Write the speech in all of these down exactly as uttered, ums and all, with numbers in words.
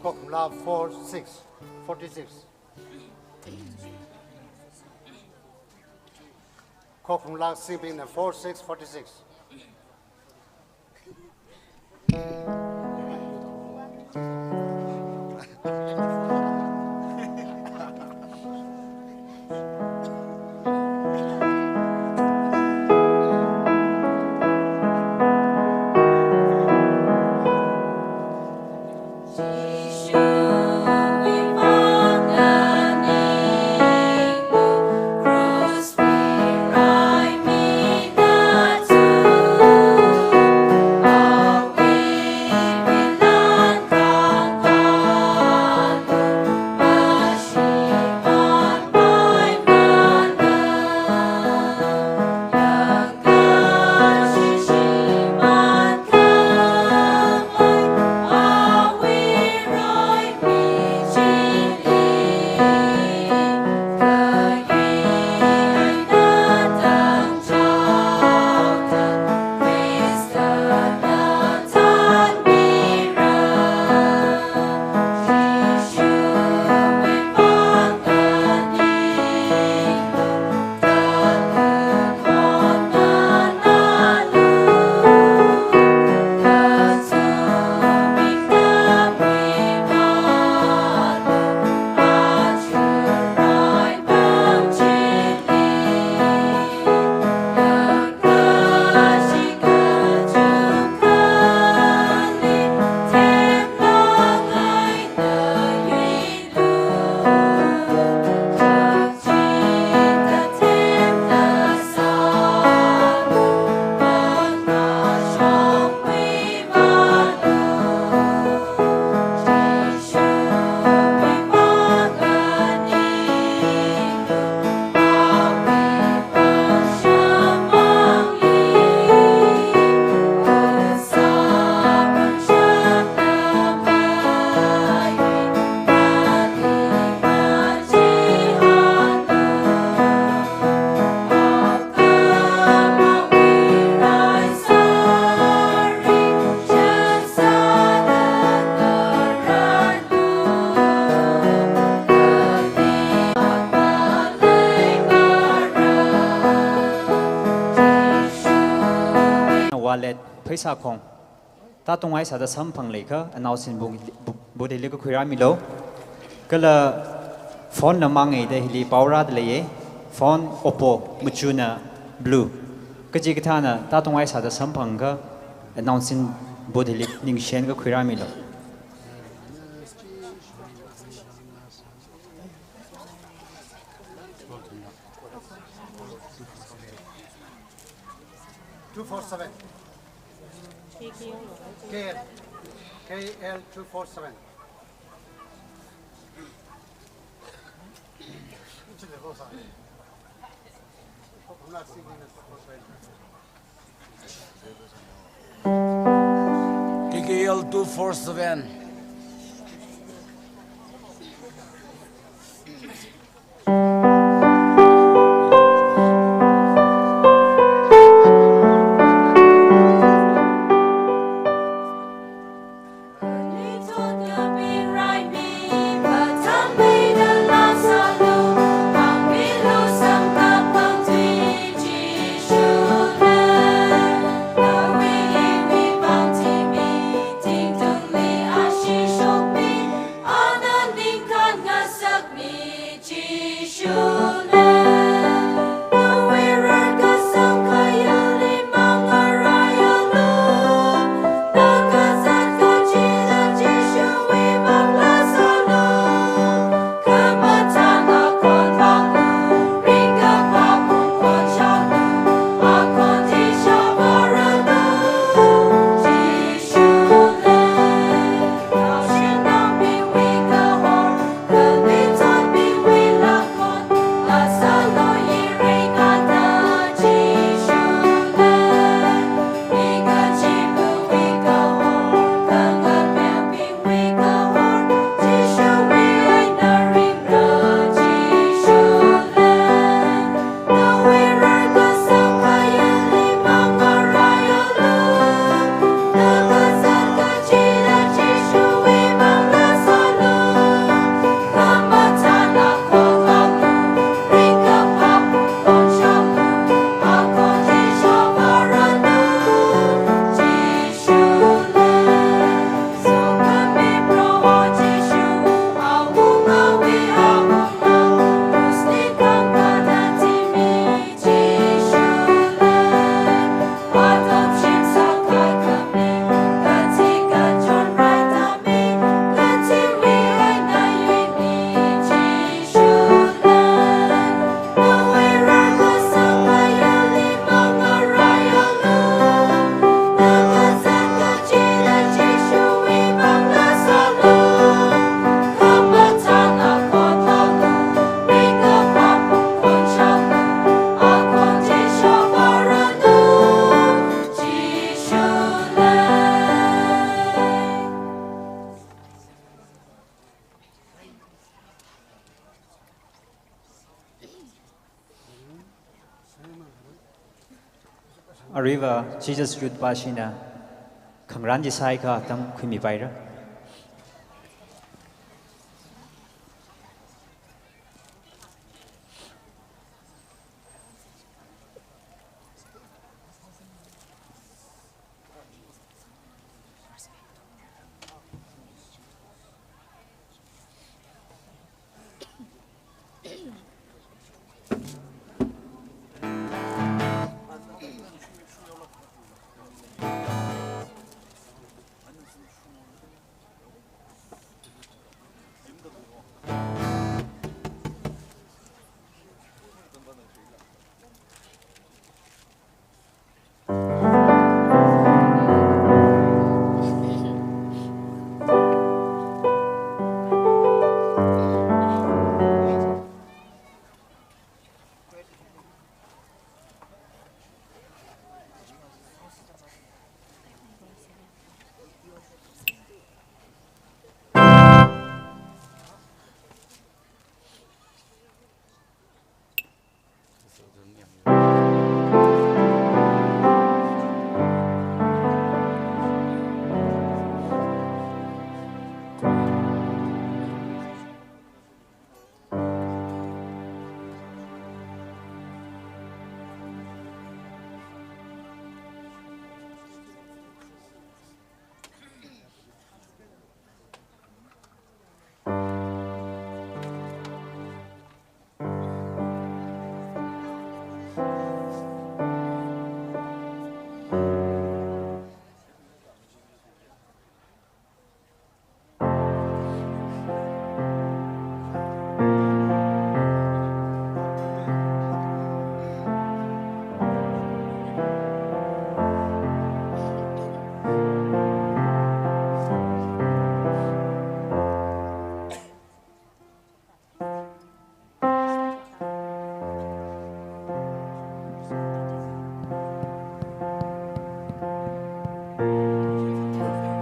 Khokhumla four six, forty-six. Khokhumla sibing na four six, forty-six. Wallet, pheisā khong. Tātung ai sāda samphang leiakha, announcement board, board hili kakhuirāmilu. Kala phone na mangaida hili pao rāda leiya. Phone Oppo, machuna blue. Kachikathāna tātung ai sāda samphangakha, announcement board hili ningshi eina kakhuirāmilu. Two four seven. K L, K L two four seven. K K L two four seven. Aruiva Jesus Youth Bashina khangarān chi sāakha atam khuimipaira.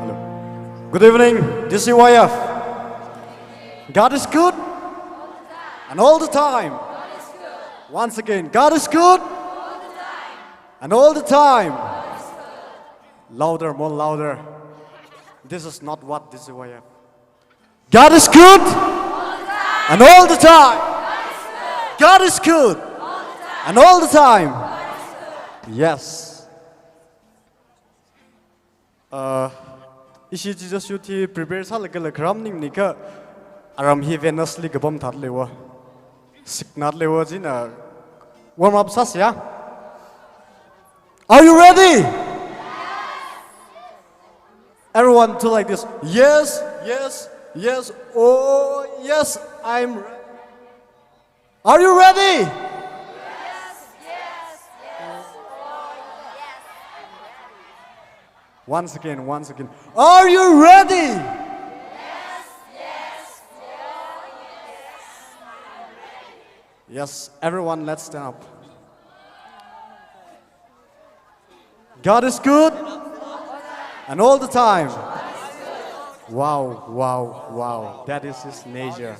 Hello. Good evening, D C Y F. God is good. And all the time. Once again, God is good. And all the time. Louder, more louder. This is not what D C Y F. God is good. And all the time. God is good. And all the time. Yes. Uh, ishi Jesus Youth hi prepare sālaga kharam ningnikha aram hi Venus li kapam thātleiwa. Siknatleiwa china warm up sāsa. Are you ready? Everyone do like this. Yes, yes, yes. Oh, yes, I'm ready. Are you ready? Yes, yes, yes. Oh, yes. Once again, once again. Are you ready? Yes, yes, yes. Yes, everyone, let's stand up. God is good and all the time. Wow, wow, wow. That is his nature.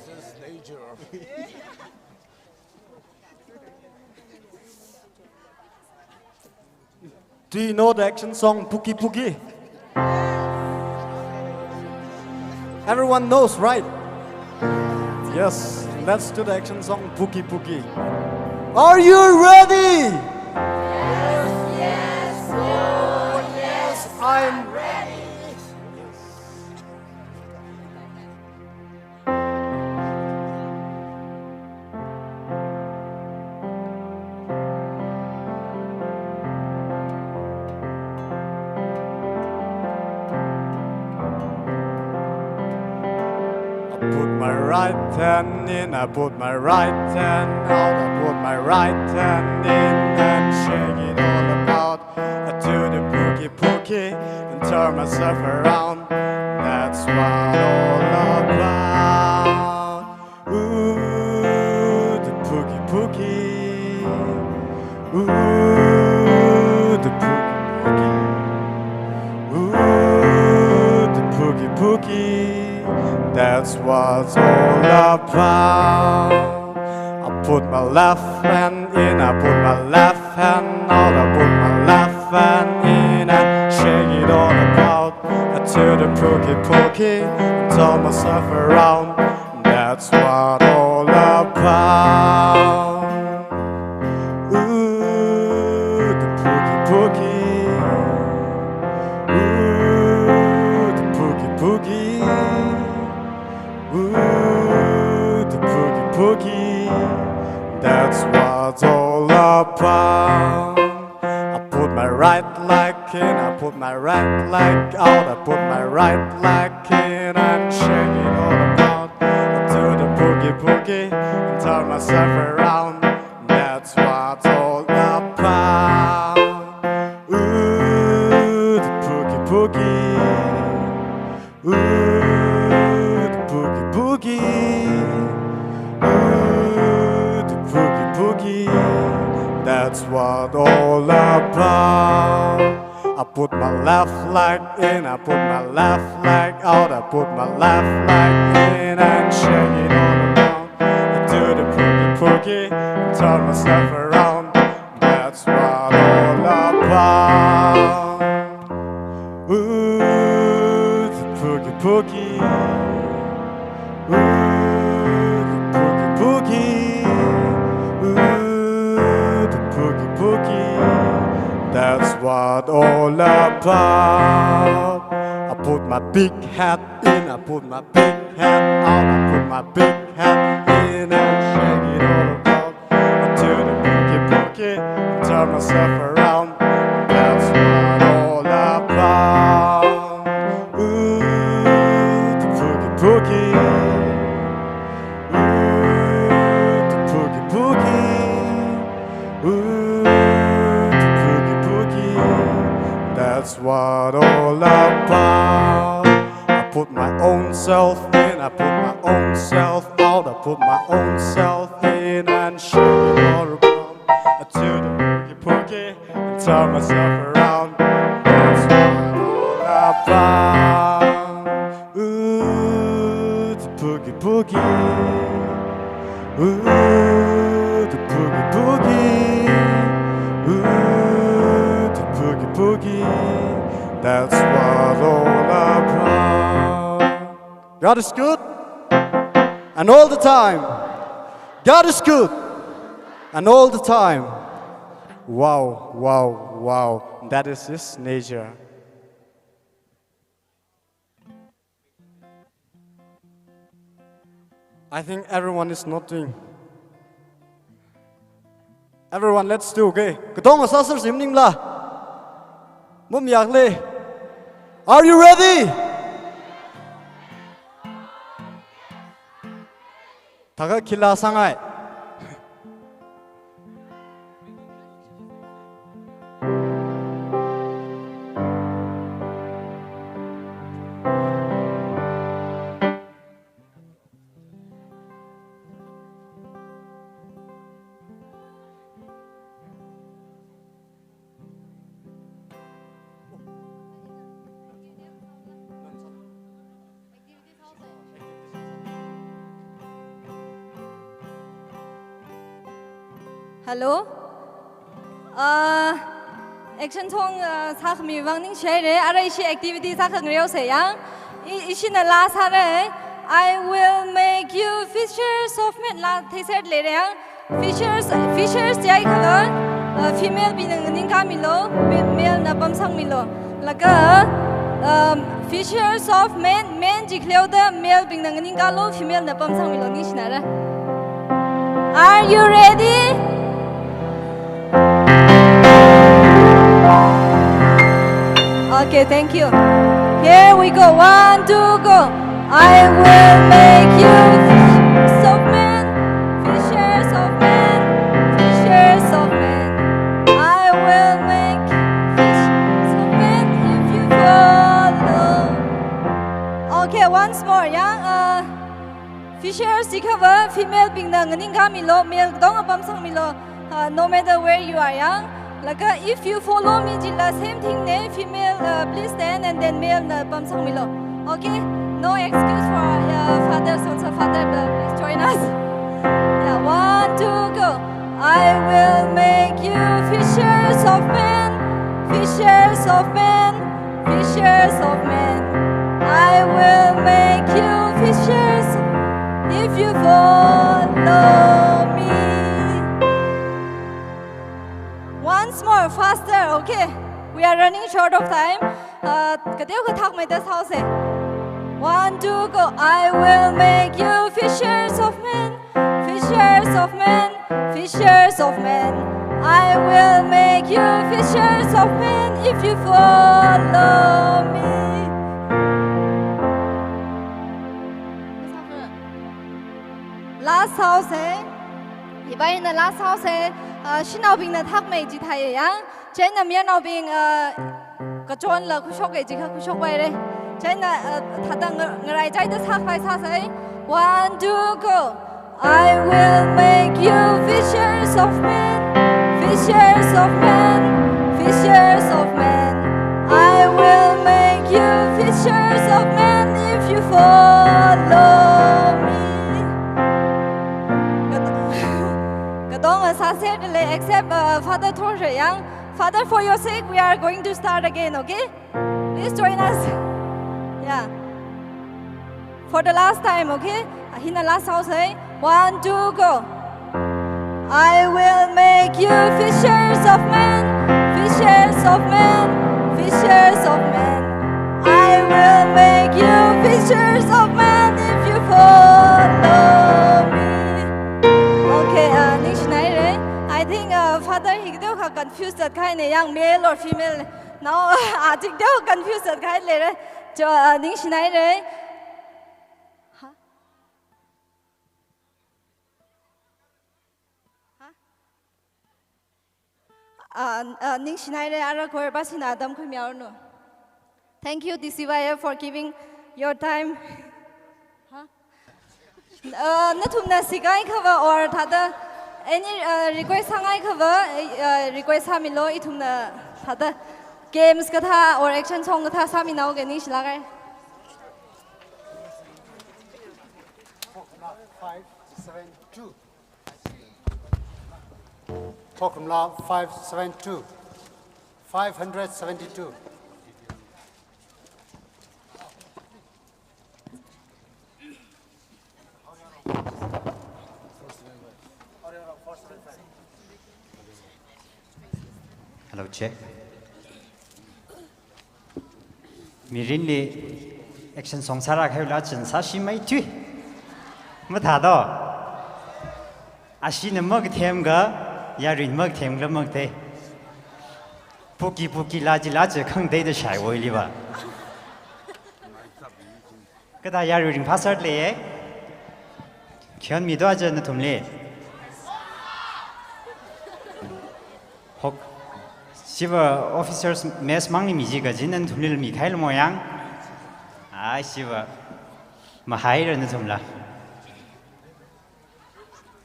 Do you know the action song Puki Puki? Everyone knows, right? Yes, let's do the action song Puki Puki. Are you ready? Yes, yes, oh, yes, I'm ready. I put my right hand in, I put my right hand out, I put my right hand in and shake it all about. I do the pookie pookie and turn myself around. That's what all about. Ooh, the pookie pookie. Ooh, the pookie pookie. Ooh, the pookie pookie. That's what it's all about. I put my left hand in, I put my left hand out, I put my left fan in and shake it all about. I do the boogie boogie and turn myself around. That's what all about. Ooh, the boogie boogie. Ooh, the boogie boogie. Ooh, the boogie boogie. That's what all about. I put my right leg in, I put my right leg out, I put my right leg in and shake it all about. I do the boogie boogie and turn myself around. That's what all about. Ooh, the boogie boogie. Ooh, the boogie boogie. Ooh, the boogie boogie. That's what all about. I put my left leg in, I put my left leg out, I put my left leg in and shake it all around. I do the boogie boogie and turn myself around. That's what all about. Ooh, the boogie boogie. Ooh, the boogie boogie. Ooh, the boogie boogie. That's what all about. I put my big hat in, I put my big hat out, I put my big hat in and shake it all about. I do the boogie boogie, turn myself around. That's what all about. Ooh, the boogie boogie. Ooh, the boogie boogie. Ooh, the boogie boogie. That's what all about. I put my own self in, I put my own self out, I put my own self in and shake it all around. I do the boogie boogie and turn myself around. That's what all about. Ooh, the boogie boogie. Ooh, the boogie boogie. Ooh, the boogie boogie. That's what all about. God is good. And all the time. God is good. And all the time. Wow, wow, wow. That is his nature. I think everyone is not doing. Everyone, let's do, okay? Katonga sāsersi maningla. Mum yakle. Are you ready? Thākha khila sāngai. Hello. Uh, action song, uh, sākhami vang ningshihaira, arui ishi activity sākhangareo sāya. I, ishina laa sāra. I will make you fishers of men laa theiser leira. Fishers, fishers jiakha, uh, female bingna nganingkāmilu, ma-, male na pamsangmilu. Laga, um, fishers of men, men jikhaleoda male bingna nganingkālu, female na pamsangmilu, ningshinara. Are you ready? Okay, thank you. Here we go. One, two, go. I will make you fishers of men, fishers of men, fishers of men. I will make fishers of men if you follow. Okay, once more, yeah. Uh, fishers jiakha female bingna nganingkāmilu, male katonga pamsangmilu. Uh, no matter where you are, yeah. Laga, if you follow me jila same thing na, female, uh, please stand and then male na pamsangmilu. Okay? No excuse for, uh, father, so, so father, uh, please join us. Yeah, one, two, go. I will make you fishers of men. Fishers of men, fishers of men, I will make you fishers if you follow me. Once more, faster, okay? We are running short of time. Uh, kateokha thakmeida sāsa. One, two, go. I will make you fishers of men, fishers of men, fishers of men. I will make you fishers of men if you follow me. Last sāsa. Iva ina last sāsa. Uh, shanaobingna thakmei chithāya yang. Chieina mayarnaobing, uh, kachonla khuishokki jiakha khuishokpaira. Chieina, uh, thāda nga-, ngaraichaida sākhavai sāsa. One, two, go. I will make you fishers of men, fishers of men, fishers of men. I will make you fishers of men if you follow me. Katonga sāserlei, except, uh, Father Thorje yang. Father, for your sake, we are going to start again, okay? Please join us. Yeah. For the last time, okay? Hina last sāsa. One, two, go. I will make you fishers of men, fishers of men, fishers of men. I will make you fishers of men if you follow me. Okay, uh, ningshinaira. I think, uh, Father hi kateokha confused zatkahai ne, yang male or female. Now, I think teokha confused zatkahai leira. Cho, uh, ningshinaira. Huh? Huh? Uh, uh, ningshinaira, ara choir pa sina atam khuimihaoranu. Thank you, T C Y F, for giving your time. Huh? Uh, nathumna sikhaiakhava or thāda any, uh, request sāngaiakhava, uh, request sāmilu, ithumna thāda games kathā or action song kathā sāminaoga ningshilāka. Five seven two. Pokemla five seven two. Five hundred seventy-two. Hello, check. Mirinli action song sāra khaila chin sāshi mai tui. Mathādo. Ashina makathemga, yaruina makathemla makatei. Puki puki laji laji khangateida shaiwui liva. Kathā yarui ringphāserlei, eh? Khayonmi do aja nathumli. Hok. Shiva officers mess mangli miji kajina nathumli mikhailamo yang. Ai, Shiva. Mahaira nathumla.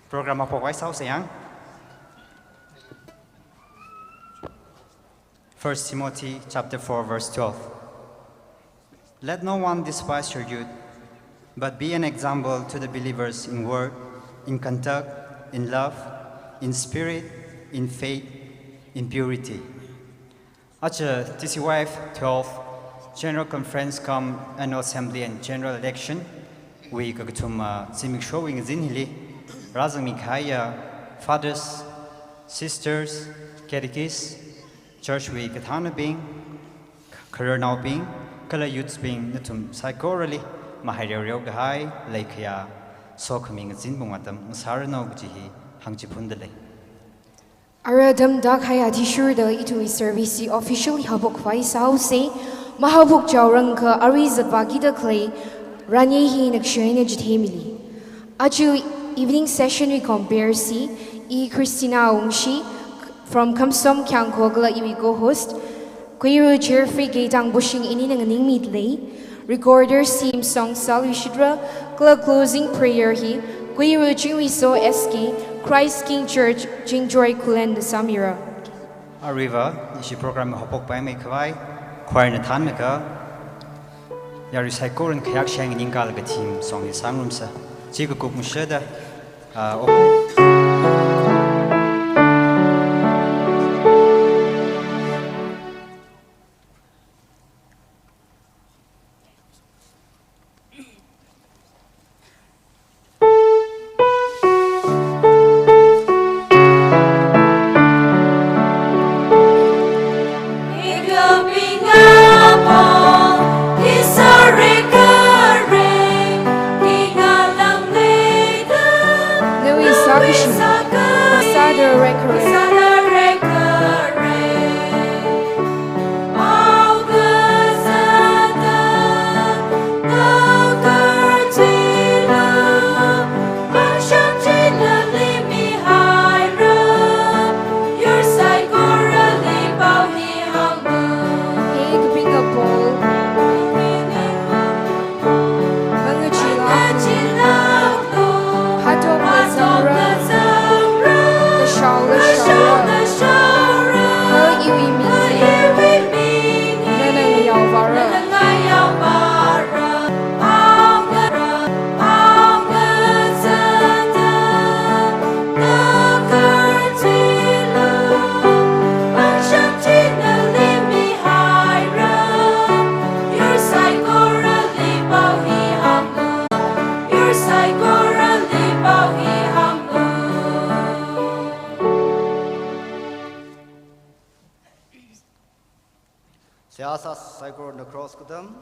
Program apok vai sau sayang. First Timothy chapter four, verse twelve. Let no one despise your youth, but be an example to the believers in word, in conduct, in love, in spirit, in faith, in purity. Aja T C Y F twelve General Conference cum Annual Assembly and General Election wui kakathuma, ah, zimikshowui ngazin hili rāzangmi kahaiya fathers, sisters, catechists, church wui kathānabing, khararnaobing, kala youths bing nathum saikorali mahai reoreo kahai, leikhaya, sokhami ngazinbung atam ngasāranu kaji hi hāngchiphundalei. Ara atam tākahai athishurda ithumwui service hi officially haophok vai sau se, mahaophok jaorangkha arui zatvākida khalei ranye hi nakshayna chitheimili. Aja evening session wui compere si, I Christina Ungshi from Khamsom Kyangkho kala iwui co-host, Kuiru Jeffrey Geitang Bushing inina nganingmidalei, recorder Simsong Salwishidra, kala closing prayer hi Kuiru Chingwiso S K, Christ King Church, Chingjoy Khullen da sāmira. Aruiva, ishi program haophokpaimei khavai, choir na thānmikha, yarui saikorana khayak sheng ningkalaga theme song hi sāngarumsa. Chi kakup ngashada, ah, ok. Seihā sā saikorana cross katam.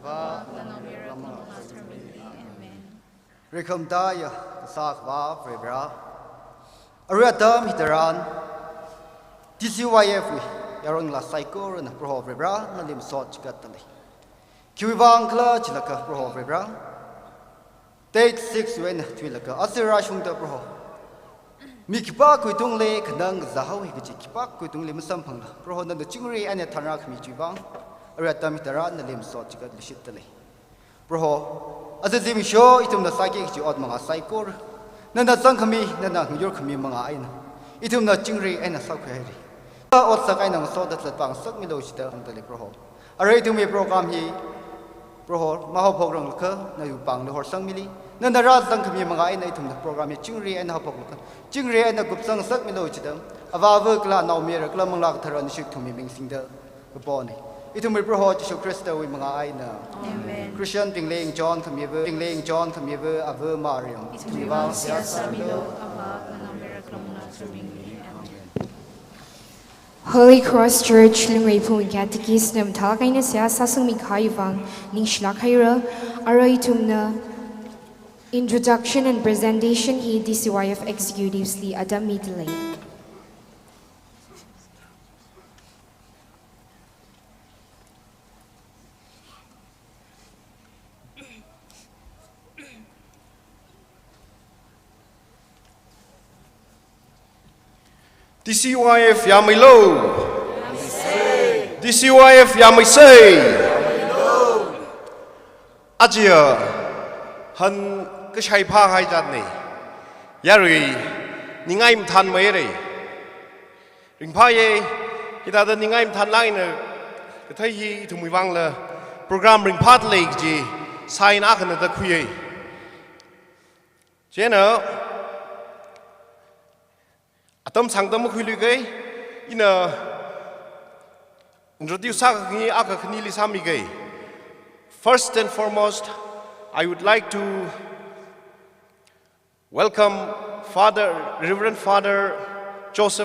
Avā, Avā, Naomayara kala Manglā Katharawui mingli. Amen. Rikhamda ya kasā Akhava Varivara. Arui atam hitharan, T C Y F wui yaron ngalā saikorana Proho Varivara nali masot chigatdalei. Khiwuivang khala jilakha Proho Varivara, date six wui eina thuilaga aja rāshungda Proho, mi khipākhui tungli khanang kazā haowa kaji khipākhui tungli masamphangla, Proho nana chingri eina thanrākhami chiwuivang, arui atam hitharan nali masot chigatluishitdalei. Proho, aja zimiksho ithumna sāki kaji ot manga saikora nana zangkhami, nana ngayurkhami manga eina ithumna chingri eina sākhuihaira. Otsak eina ngasoda zat pāngasakmilu jida hāngdalei Proho. Arui ithumwui program hi, Proho, mahaophokranglakha nawui pāngli horsangmili. Nana rāzangkhami manga eina ithumna program hi chingri eina haophoklaga, chingri eina kupsangngasakmilu jida, Avā, Avā kala Naomayara kala Manglā Kathara Ningshik Kathumwui ming singda kapona. Ithumwui Proho Jishu Khristawui manga eina. Amen. Christian bingli ngachonkhamiva, bingli ngachonkhamiva Ave Maria, ithumwui vang seihā sāmilu, Avā, Naomayara kala Manglā Katharawui mingli. Amen. Holy Cross Church Lungreiphung Catechist na mathālāk eina seihā sāsangmi kahaiwui vang ningshilāk haira. Arui ithumna introduction and presentation hi T C Y F executives li atam midalei. T C Y F yāmeilu. T C Y F yāmeisei. Aja han kashai phāhai jatna. Yarui ningai mathānmeira. Ringphāya, hithāda ningai mathānlāk eina kathei hi ithumwui vangla program ringphādalei kaji sign akhana da khuiya. Chieina atam sāngda makhuiluiga, ina introduce sākhangai akha khanili sāmiga. First and foremost, I would like to welcome Father, Reverend Father Joseph